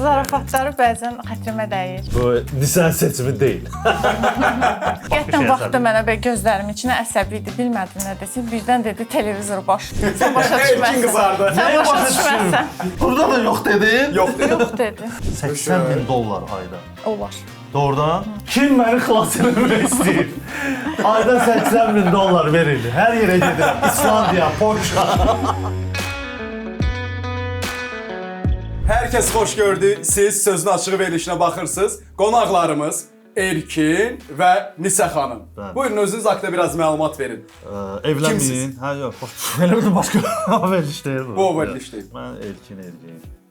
Zarafatları bəzən xətrimə dəyir. Bu Nissan seçimi deyil. Qətiyyən baxdı mənə belə gözlərimin içinə, əsəbi idi, bilmədim nə desin. Birdən dedi televizor baş. Sən başa Erkin düşməzsən. qızardı. Sən başa düşməzsən. Burada da yox dedin. Yox dedi. Yox dedi. 80 min dollar ayda. Olar. Doğrudan? Kim məni xilas eləmək istəyir? Ayda 80 min dollar verin. Hər yerə gedirəm. İslandiya, Polşa. Hər kəs xoş gördü. Siz sözün açığı verilişinə baxırsınız. Qonaqlarımız Erkin və Nisə xanım. Bəli. Buyurun özünüz haqqında biraz məlumat verin. Evlənməyin. Kimsiz? Hə, yox. Elə bir başqa veriliş deyil bu. Bu o veriliş deyil. Mən Erkin.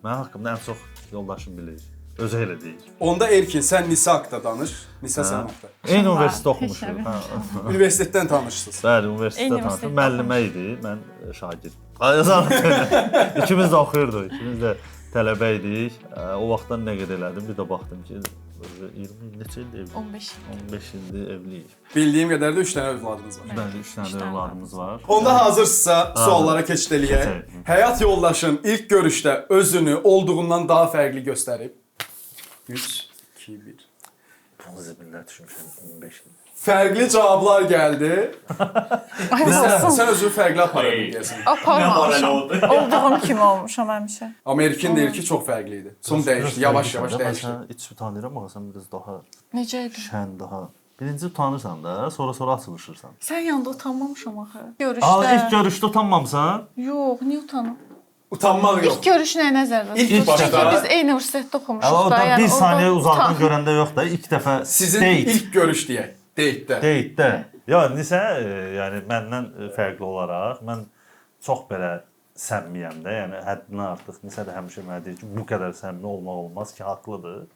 Mənim haqqımda ən çox yoldaşım bilir. Özü elə deyir. Onda Erkin sən Nisə haqqında danış, Nisə sən haqqında. Eyni universitetdə Heç oxumuşuq. nə Hə. Universitetdən tanışsınız. Bəli, universitetdə Eyni tanışdım. universitetdə Müəllimə idi, mən şagird. Ay, zarafat. İkimiz də oxuyurduq, ikimiz də tələbə idik. O vaxtdan nə qədər elədim, bir də baxdım ki, 20 neçə ildir evliyik? 15. 15 ildir evliyik. Bildiyim qədər də 3 dənə övladınız var. Bəli, 3 dənə Üç dənə övladımız var. Onda hazırsınızsa suallara keçid eləyək. Keçək. Həyat yoldaşın ilk görüşdə özünü olduğundan daha fərqli göstərib. 3 2 1. Bunu zibillər düşmüşəm 15 il. Fərqli cavablar gəldi. Ay, Sən, olsun. sən özünü fərqli aparırdın deyəsən. Aparmamışam. Olduğum kimi olmuşam həmişə. Amma Erkin deyir ki, çox fərqli idi. Son dəyişdi, yavaş-yavaş Mən dəyişdi. səni heç utanıram, amma sən biraz daha Necə idi? şən, daha Birinci utanırsan da, sonra açılışırsan. Sən yanında utanmamışam axı. Aa, Görüşdə. ilk görüşdə utanmamısan? Yox, niyə utanım? Utanmaq yox. İlk görüş nəyə nəzərdə İlk tutulur? başda- Çünki biz eyni universitetdə oxumuşuq Hələ da. orada Yəni bir saniyə orada uzaqdan utan- görəndə yox da, ilk dəfə Sizin date. ilk görüş deyək, date-də. Date-də. Ya Nisə, yəni məndən fərqli olaraq mən çox belə səmimiyəm də, yəni həddindən artıq. Nisə də həmişə mənə deyir ki, bu qədər səmimi olmaq olmaz ki, haqlıdır.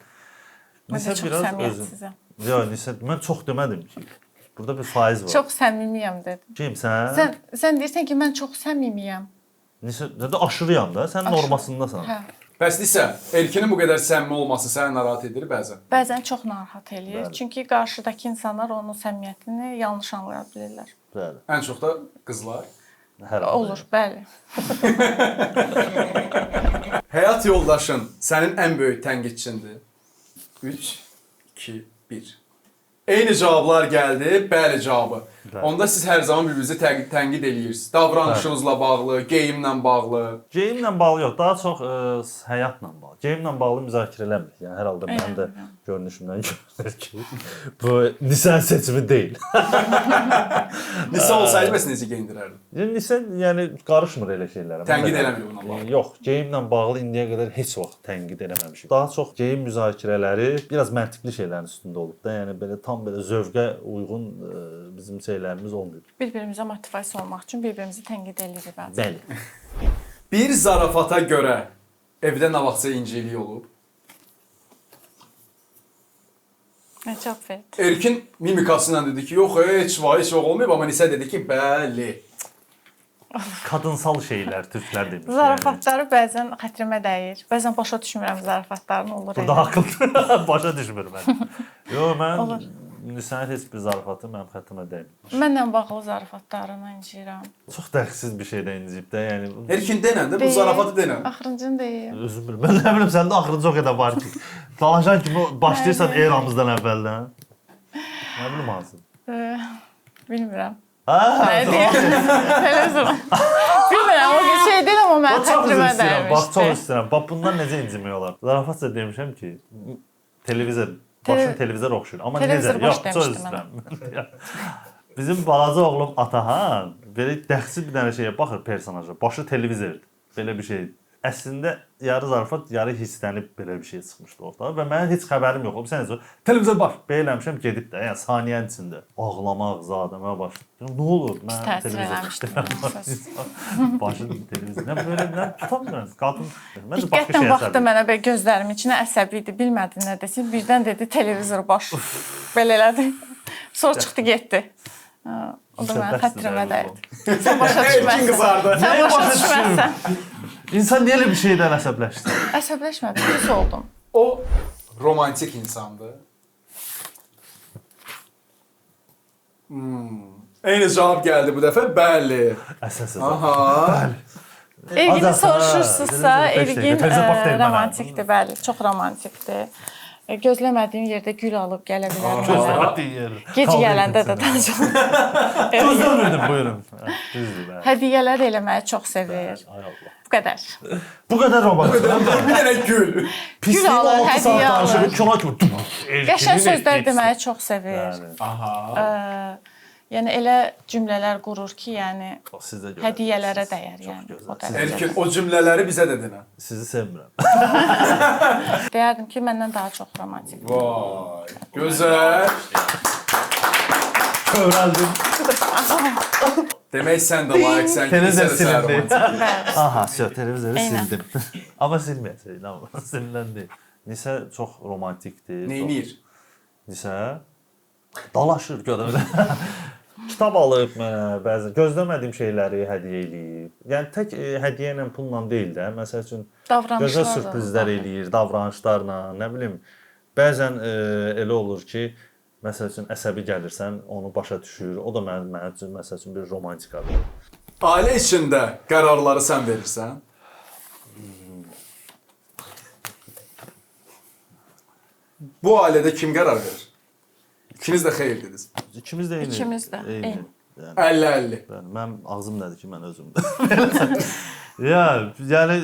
Mən də Nisə çox biraz özün. səmimiyyətsizəm. Ya Nisə, mən çox demədim ki. Burada bir faiz var. Çox səmimiyəm dedim. Kim sən? Sən deyirsən ki, mən çox səmimiyəm. Nisə, də aşırıyam da, sən Aşırı. normasındasan. Hə. Bəs Nisə, Erkinin bu qədər səmimi olması səni narahat edir bəzən. Bəzən çox narahat eləyir. Bəli. Çünki qarşıdakı insanlar onun səmimiyyətini yanlış anlaya bilirlər. Bəli. Ən çox da qızlar. Hər halda. Olur, bəli. Həyat yoldaşın sənin ən böyük tənqidçindir. 3 2 1. Eyni cavablar gəldi, bəli cavabı. Bəli. Onda siz hər zaman bir-birinizi tənqid eləyirsiniz. Davranışınızla bağlı, geyimlə bağlı. Geyimlə bağlı yox, daha çox həyatla bağlı. Geyimlə bağlı müzakirə eləmirik. Yəni hər halda mənim də görünüşümdən görünür ki, bu Nissan seçimi deyil. Nisə olsaydı bəs necə geyindirərdin? Yəni Nisə yəni qarışmır elə şeylərə. Tənqid Mən də- eləmir bununla bağlı. Yox, geyimlə bağlı indiyə qədər heç vaxt tənqid eləməmişik. Daha çox geyim müzakirələri biraz məntiqli şeylərin üstündə olub da. Yəni belə tam belə zövqə uyğun bizim şeylərimiz olmayıb. Bir-birimizə motivasiya olmaq üçün bir-birimizi tənqid eləyirik bəzən. Bəli. Bir zarafata görə evdə nə vaxtsa incilik olub. Nə cavab verdi? Erkin mimikası ilə dedi ki, yox, heç var, heç yox olmayıb, amma Nisə dedi ki, bəli. Kadınsal şeylər türklər demiş. Zarafatları bəzən xətrimə dəyir. Bəzən başa düşmürəm zarafatların olur. Burada elə. haqlıdır. Başa düşmür mən. Yox, mən Olur. Nisənin heç bir zarafatı mənim xətrimə dəymir. Mənlə bağlı zarafatlarına inciyirəm. Çox dəxsiz bir şeydən inciyib də, yəni Erkin denən də bu zarafatı denən. Axırıncını deyim. özüm bilmirəm. Mən nə bilim səndə axırıncı o qədər var ki. Dalaşan kimi başlayırsan eramızdan əvvəldən. Nə bilim hansı. Bilmirəm. Ha, Nə deyim? Televizor. Bilmirəm, o bir şey deyil amma mənim Bax, çox üzr xətrimə istəyirəm. Bax, çox dəymişdi. istəyirəm. Bax, bundan necə incimək olar? Zarafatca demişəm ki, televizor, başın televizor oxşuyur. Amma necə? Televizor baş Yox, çox demişdi mənə. istəyirəm. Bizim balaca oğlum Atahan belə dəxsiz bir dənə şeyə baxır personaja. Başı televizordur. Belə bir şey. Əslində yarı zarafat, yarı hisslənib belə bir şey çıxmışdı ortaya və mənim heç xəbərim yox olub. Sən necə? Televizor baş. Belə eləmişəm gedib də, yəni saniyənin içində ağlamaq zadəmə başladı. Nə olur? Mən Təsir televizor eləmişdim. Başı televizor. Nə belə nə tutamıram. Qadın. Mən də başqa Diqqətlə şeyə baxdı əsəbiyəm. mənə belə gözlərimin içinə, əsəbi idi, bilmədi nə desin. Birdən dedi televizor baş. Belə elədi. Sonra çıxdı getdi. O da mənim xətrimə dəydi. Sən başa Erkin düşməzsən. qızardı. Sən Nəyi başa başa düşməzsən. İnsan niyə elə bir şeydən əsəbləşsin? Əsəbləşmədim, pis oldum. O romantik insandır. Eyni cavab gəldi bu dəfə. Bəli. Əsas. Aha. Bəli. Ergini soruşursunuzsa, Ergin romantikdir, bəli, çox romantikdir. Gözləmədiyim yerdə gül alıb gələ bilər mənə. Gözləmədiyin yerdə. Gec gələndə də danışalım. Gözləmirdim, buyurun. Düzdür, bəli. Hədiyyələr eləməyi çox sevir. Ay Allah. Bu qədər. Bu qədər romantik. Bir dənə gül. Pisliyin alır, 6 saat hədiyyə alır. danışır. Kino kimi. Qəşəng sözlər deməyi çox sevir. Aha. Yəni elə cümlələr qurur ki, yəni Siz də gözəl. hədiyyələrə dəyər Çox yəni. gözəl. O dərəcədə. Erkin, o cümlələri bizə də denə. Sizi sevmirəm. Deyərdim ki, məndən daha çox romantikdir. Vay, gözəl. Kövrəldim. Demək sən də layiqsən ki, Televizor sən də silindi. romantik. Bəli. Aha, sö, televizoru Eynən. sildim. Amma silməyəcək, amma silinən deyil. Nisə çox romantikdir. Neynir? Nisə dalaşır görə. Kitab alıb mənə bəzən gözləmədiyim şeyləri hədiyyə eləyib. Yəni tək hədiyyə ilə pulla deyil də, məsəl üçün gözəl Davranışlar da sürprizlər eləyir, davranışlarla, nə bilim. Bəzən elə olur ki, məsəl üçün əsəbi gəlirsən, onu başa düşür. O da mənim üçün məsəl üçün bir romantikadır. Ailə içində qərarları sən verirsən. Bu ailədə kim qərar verir? İkiniz də xeyir dediniz. İkimiz də eyni. İkimiz də, Eyni. eyni. Yəni, 50-50. bəli, mənim ağzım nədir ki, mən özümdə. Ya, yəni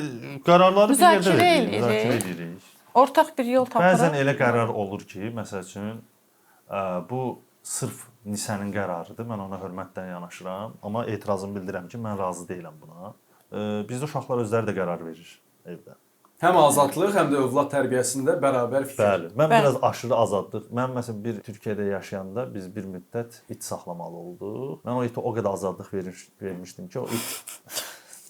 qərarları bir yerdə Müzakirə veririk, eləyirik. müzakirə eləyirik. Ortaq bir yol tapırıq. Bəzən elə qərar olur ki, məsəl üçün bu sırf Nisənin qərarıdır. Mən ona hörmətlə yanaşıram, amma etirazımı bildirəm ki, mən razı deyiləm buna. Bizdə uşaqlar özləri də qərar verir evdə. Həm azadlıq, həm də övlad tərbiyəsində bərabər fikir. Bəli, mən Bəli. biraz aşırı azadlıq. Mən məsələn bir Türkiyədə yaşayanda biz bir müddət it saxlamalı olduq. Mən o itə o qədər azadlıq vermişdim ki, o it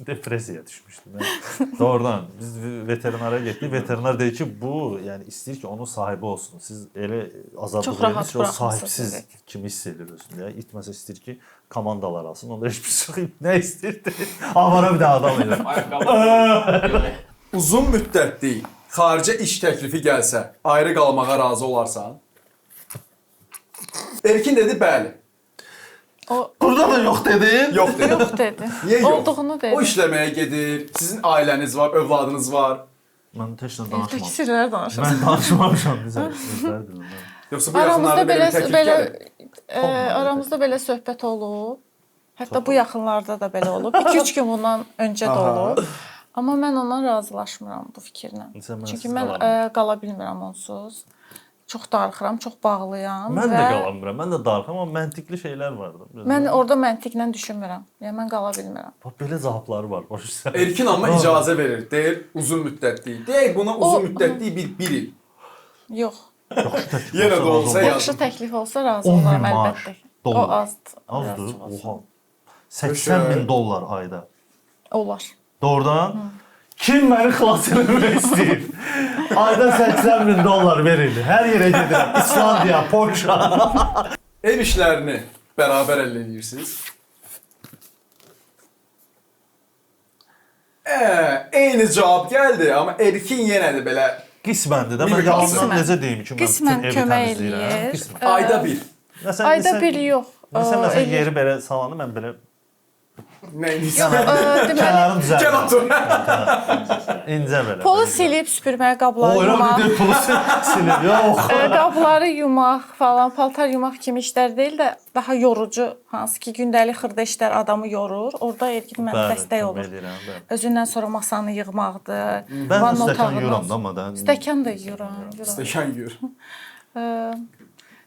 depressiyaya düşmüşdü. Mən doğrudan biz veterinara getdik. Veterinar dedi ki, bu yəni istəyir ki, onun sahibi olsun. Siz elə azadlıq Çox rahat verirsiniz ki, o buraxmısınız, sahibsiz evet. kimi hiss edir özünü. Yəni it məsələn istəyir ki, komandalar alsın. Onda heç bir şey yox. Nə istəyirdi? Avara bir də adam elə. Ayaqqabı. Uzun müddətlik xaricə iş təklifi gəlsə, ayrı qalmağa razı olarsan? Erkin dedi bəli. O Burada da yox dedin. Yox dedi. yox dedi. Niyə yox? Olduğunu dedi. O işləməyə gedir. Sizin ailəniz var, övladınız var. Mən heç nə Evdəki danışmamışam. sirlər danışır. Mən danışmamışam bizə. Özləri bilirlər. Yoxsa bu Aramızda yaxınlarda belə belə bir təklif belə gəlib? aramızda belə söhbət olub. Hətta bu yaxınlarda da belə olub. 2-3 gün bundan öncə də olub. Amma mən ondan razılaşmıram bu fikirlə. Sən mənsiz Çünki mən qala qala bilmirəm onsuz. Çox darıxıram, çox bağlıyam Mən və də qalamıram. Mən də darıxıram, amma məntiqli şeylər var da. Mən orada məntiqlə düşünmürəm. Yəni mən qala bilmirəm. Bax belə cavabları var. Başa düşürsən? Erkin amma icazə verir. Deyir uzun müddətlik. Deyək buna uzun müddətlik bir il. Yox. Yaxşı təklif Yenə də olsa olsa razı ya. Yaxşı təklif olsa razı 10 min olaram maaş, əlbəttə. dollar. O azdır. Azdır. Biraz çox olsun. Oha. 80 min dollar ayda. Olar. Doğrudan? Kim məni xilas eləmək istəyir? Ayda 80 min dollar verin. Hər yerə gedirəm. İslandiya, Polşa. Ev işlərini bərabər həll edirsiniz. Eyni cavab gəldi, amma Erkin yenə də belə Qisməndir də. Mən Qismən. yalandan necə deyim ki, mən Qismən bütün evi kömək təmizləyirəm. eləyir. Qismən. ayda bir. Məsələn, Ayda bir yox. Məsələn, məsələn eləyir. yeri belə salanı mən belə Nə insan? Deməli, kənarını Gəl düzəldirəm. otur. İncə belə. polu silib süpürməyə, qabları O, elə yumaq. bir pulu silib. Yox. Qabları yumaq falan, paltar yumaq kimi işlər deyil də daha yorucu, hansı ki gündəlik xırda işlər adamı yorur. Orada Erkin mənə dəstək olur. Eləyirəm, bəli. Özündən sonra masanı yığmaqdır. Mən vanna stəkan otağını yuyuram olsun. da amma da. Stəkan da yuyuram, yuyuram. Stəkan yuyur.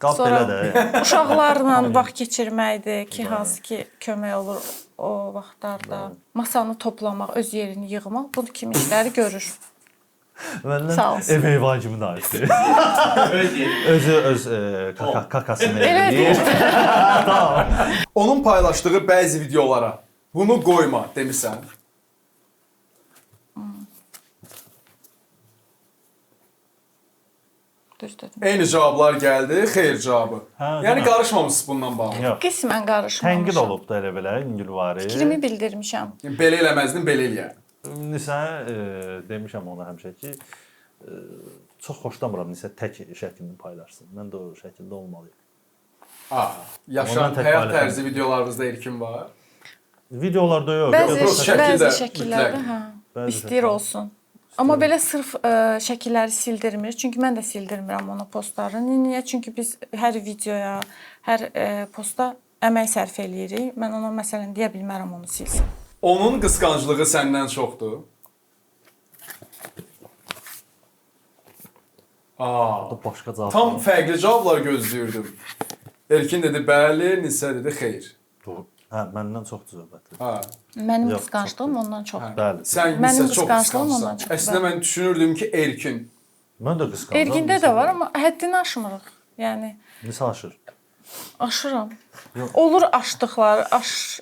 Qab Sonra belə də. Yəni. uşaqlarla vaxt keçirməkdir ki, hansı ki kömək olur o vaxtlarda. Masanı toplamaq, öz yerini yığmaq, bu kimi işləri görür. Sağ Məndən olsun. ev heyvan kimi danışdı. Öz yeri. Özü öz kakasını Elə eləyir. Onun paylaşdığı bəzi videolara bunu qoyma demisən. Düz dedim. Eyni cavablar gəldi, xeyir cavabı. Hə, yəni değil mi? qarışmamısınız bundan bağlı. Yox. Qismən qarışmamışam. Tənqid olub da elə belə İngilvari. Fikrimi bildirmişəm. Yəni, belə eləməzdin, belə eləyər. Nisə demişəm ona həmişə ki, çox xoşlamıram Nisə tək şəklini paylaşsın. Mən də o şəkildə olmalıyam. Aha. Yaşam, Ondan tək həyat paylaşıram. tərzi videolarınızda Erkin var. Videolarda yox. Bəzi Yox, şəkildə bəzi şəkillərdə mütləq. hə. Bəzi İstəyir şəkillər. olsun. Amma belə sırf şəkilləri sildirmir. Çünki mən də sildirmirəm ona postları. Niyə? Çünki biz hər videoya, hər posta əmək sərf eləyirik. Mən ona məsələn deyə bilmərəm onu silsin. Onun qısqanclığı səndən çoxdur. Aa, Başqa cavab. tam fərqli cavablar gözləyirdim. Erkin dedi bəli, Nisə dedi xeyr. Doğru. Hə, məndən çoxdur söhbət. Hə. Mənim Yox, qısqanclığım ondan çoxdur. Bəli. Sən Mənim Nisə çox qısqanclığım qısqancsan. ondan çoxdur, Əslində mən düşünürdüm ki, Erkin. Mən də qısqancam. Ergində də var, amma həddini aşmırıq. Yəni Nisə aşır. aşıram. Olur aşdıqları, aş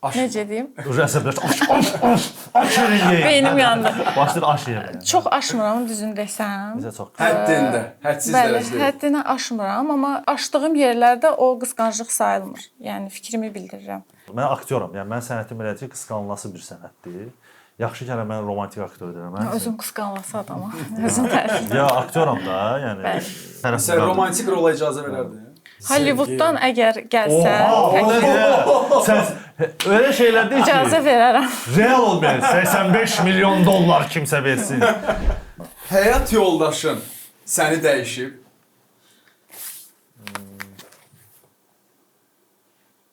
Aş. necə deyim? Uca əsəbləşdi. Aş, aş, aş, aş yeyin. Beynim yandı. Başlayır aş yeməyə. Çox aşmıram, düzünü desəm. Nisə çox. Həddində, hədsiz Bəli, dərəcədə. həddini aşmıram, amma aşdığım yerlərdə o qısqanclıq sayılmır. Yəni fikrimi bildirirəm. Mən aktyoram. Yəni mən sənətim elədir ki, qısqanılası bir sənətdir. Yaxşı ki, hələ mən romantik aktyor deyirəm. Mən Özüm qısqanlası adamam. Özüm tərif edirəm. Ya aktyoram da, yəni. Tərəf Sən romantik rola icazə verərdin? Hollywooddan əgər gəlsə, Oha, o nədir? Sən öyle şeylər deyil ki, icazə verərəm. real olmayan 85 milyon dollar kimsə versin. Həyat yoldaşın səni dəyişib.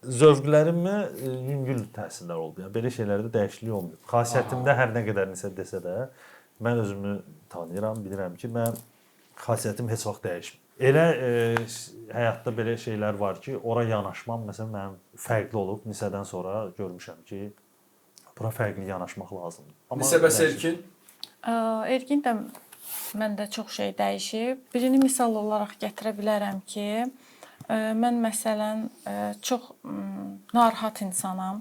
Zövqlərimə yüngül təsirlər oldu. Yəni belə şeylərdə dəyişiklik olmayıb. Xasiyyətimdə hər nə qədər nəsə desə də, mən özümü tanıyıram, bilirəm ki, mən xasiyyətim heç vaxt dəyişmir. Elə həyatda belə şeylər var ki, ora yanaşmam məsələn mənim fərqli olub. Nisədən sonra görmüşəm ki, bura fərqli yanaşmaq lazımdır. Amma Nisə bəs dəyişib. Erkin? Erkin də məndə çox şey dəyişib. Birini misal olaraq gətirə bilərəm ki, mən məsələn çox narahat insanam.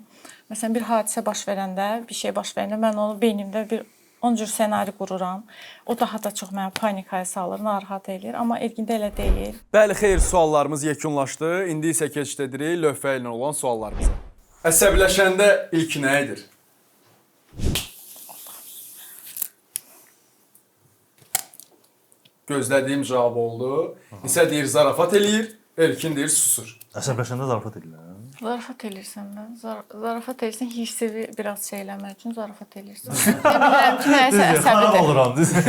Məsələn bir hadisə baş verəndə, bir şey baş verəndə mən onu beynimdə bir 10 cür ssenari qururam. O daha da çox məni panikaya salır, narahat eləyir. Amma Ergində elə deyil. Bəli, xeyr suallarımız yekunlaşdı. İndi isə keçid edirik lövhə ilə olan suallarımıza. Əsəbləşəndə ilk nə edir? Gözlədiyim cavab oldu. Nisə deyir zarafat eləyir, Erkin deyir susur. Əsəbləşəndə zarafat edirlər. Zarafat eləyirsən də. Zarafat eləyirsən, hissini biraz şey eləmək üçün zarafat eləyirsən. Deyə bilirəm ki, nəyəsə Düzdür, xarab əsəbidir. oluram, düzdür.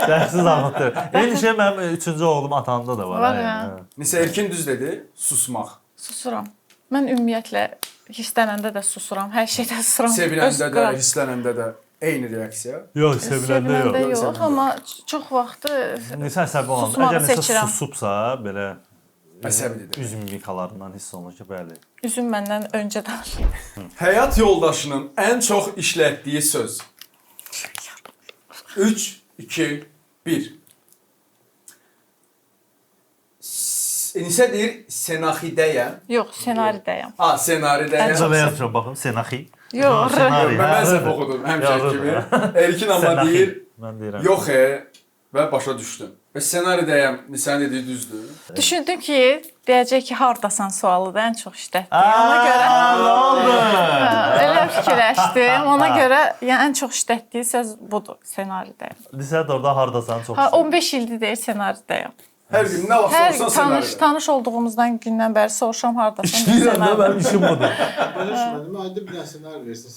Dərsiz zarafat. Eyni şey mənim üçüncü oğlum atanda da var. Var, yəni. hə. Nisə Erkin düz dedi, susmaq. Susuram. Mən ümumiyyətlə hisslənəndə də susuram, hər şeydə susuram. Sevinəndə Öz də, hisslənəndə də eyni reaksiya. Yox, seviləndə yox. Sevinəndə yox, amma çox vaxtı Nisə əsəbi olanda, Susmağı əgər Nisə seçirəm. susubsa, belə Əsəbidir. Üz mimikalarından hiss olunur ki, bəli. Üzüm məndən öncə danışır. Həyat yoldaşının ən çox işlətdiyi söz. 3, 2, 1. Nisə deyir senaxidəyəm. Yox, ssenaridəyəm. Ha, ssenaridəyəm. Necə yazmışam baxım, senaxi. Yox. Senari. Mən səhv oxudum həmişə kimi. Erkin amma Senaxi. deyir, Mən deyirəm. yox və başa düşdüm. Və ssenaridəyəm, Nisənin dediyi düzdür. Düşündüm ki, deyəcək ki, hardasan sualı da ən çox işlətdiyim. Ona görə Nə oldu? elə fikirləşdim. Ona görə yəni ən çox işlətdiyi söz budur, ssenaridəyəm. Nisə də orada hardasan çox. Ha, 15 ildir deyir ssenaridəyəm. Hər gün nə vaxt Hər sorsan ssenaridə. tanış olduğumuzdan gündən bəri soruşam hardasan. İşləyirəm də mənim işim budur. Başa düşmədim. Ayda bir dənə ssenari versin.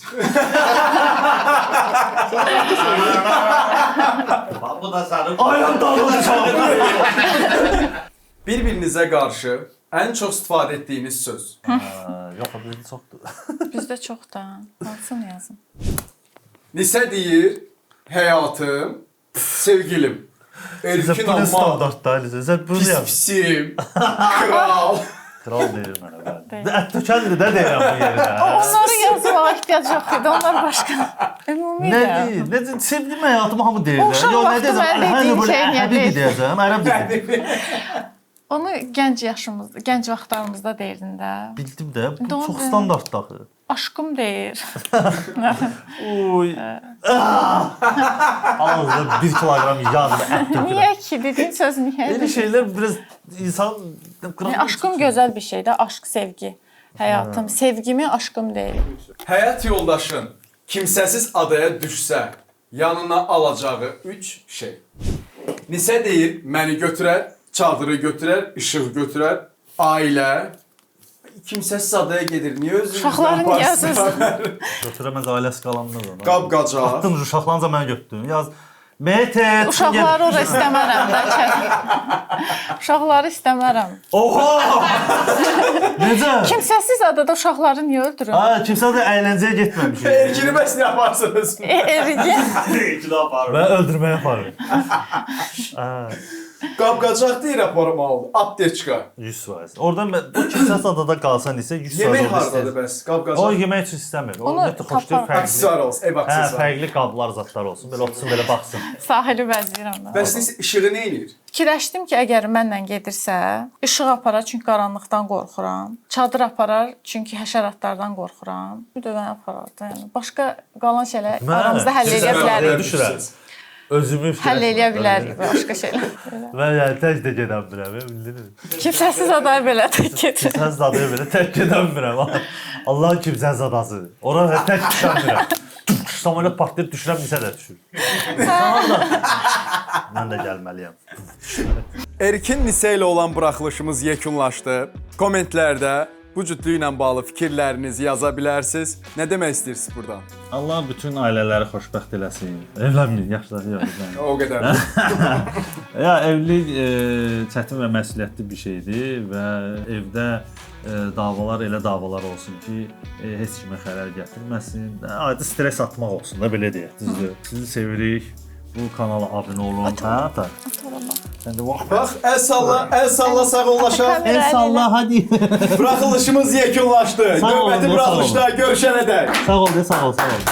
Bu da sənin. Ayağım dağıldı çaldı. Bir-birinizə qarşı ən çox istifadə etdiyiniz söz. Yox, bizdə çoxdur. Bizdə çox da. Hansını yazım? Nisə deyir, həyatım, sevgilim. Bizə Erkin bu nə amma standartdır, Alizə. Sən bunu pis yaz. pisim, kral. Kral deyir mənə, bəli. Ət tökəndir də deyirəm bu yerdə. Onları yazmağa ehtiyac yox idi. Onlar başqa. Ümumi Nə də. deyir? Nə sevdim həyatımı hamı deyir. O uşaq Yox, nə vaxtı deyəcəm? mən Hələ dediyim böyle şey niyə həbibi deyirsən? deyəcəm, ərəb deyəcəm. Onu gənc yaşımızda, gənc vaxtlarımızda deyirdin də. Bildim də, bu Doğru. çox standartdır axı. Aşkım deyir. Uy. Ağzına 1 kiloqram yağ və ət tökürəm. Niyə ki? Dediyin söz niyə? Elə şeylər biraz insan Yəni, aşkım gözəl bir şeydir. Aşk, sevgi. Həyatım, sevgimi aşkım deyil. Həyat yoldaşın kimsəsiz adaya düşsə, yanına alacağı 3 şey. Nisə deyir, məni götürər, çadırı götürər, işığı götürər, ailə. Kimsəsiz adaya gedir. Niyə özünüzlə Uşaqları niyə aparsınız? Götürəməz ailəsi qalanlar da. Qab-qacaq. Atdın uşaqlarınca mənə götürdün. Yaz Mete. Uşaqları ora istəmərəm də. Uşaqları istəmərəm. Oha! Necə? Kimsəsiz adada uşaqları niyə öldürür? Ha, kimsə də əyləncəyə getməmiş. Erkini bəs nə yaparsınız? Ergin. İki aparır. Mən öldürməyə aparıram. Ha, Qab-qacaq deyir aparmalıdır. Apteka. 100%. Oradan mən, bu kimsəsiz adada qalsan isə 100% Yemək orada hardadır istəyir. bəs? O Qab-qacaq. yemək üçün istəmir. O Onu ümumiyyətlə xoşlayır tapar. fərqli. Aksesuar olsun, ev Hə, aksesuarı. fərqli qablar zətlər olsun. Belə otursun, belə baxsın. Sahili bəzəyirəm də. Bəs siz işığı nə eləyir? Fikirləşdim ki, əgər mənlə gedirsə, işıq aparar çünki qaranlıqdan qorxuram. Çadır aparar çünki həşəratlardan qorxuram. Bir də məni aparardı. Yəni başqa qalan şeylər Mən- aramızda həll eləyə bilərik. Düşürəm. Özümü Həll eləyə bilərik başqa şeylər. Mən yəni tək də gedə bilmirəm, bildiniz. Kimsəsiz adaya belə tək gedir. Kimsəsiz adaya belə tək gedə bilmirəm. Allahın kimsəsiz adası. Ora tək düşə bilmirəm. Samolyot partlayıb düşürəm, isə də düşür. Mən də gəlməliyəm. Erkin Nisə ilə olan buraxılışımız yekunlaşdı. Kommentlərdə bu cütlüklə bağlı fikirlərinizi yaza bilərsiniz. Nə demək istəyirsiniz burdan? Allah bütün ailələri xoşbəxt eləsin. Evlənməyin, yaşları yox, evlənməyin. O qədər. Ya evlilik çətin və məsuliyyətli bir şeydir və evdə davalar elə davalar olsun ki, heç kimə xələl gətirməsin. Adi stres atmaq olsun da belə deyək, düzdür. Sizi sevirik. Bu kanala abunə olun. Hə, ata. Sən də vaxt. Bax, əl salla, əl salla sağollaşaq. El salla hadi. Buraxılışımız yekunlaşdı. Sağ olun, Növbəti sağ olun. buraxılışda görüşənədək. Sağ ol, de, sağ ol, sağ ol.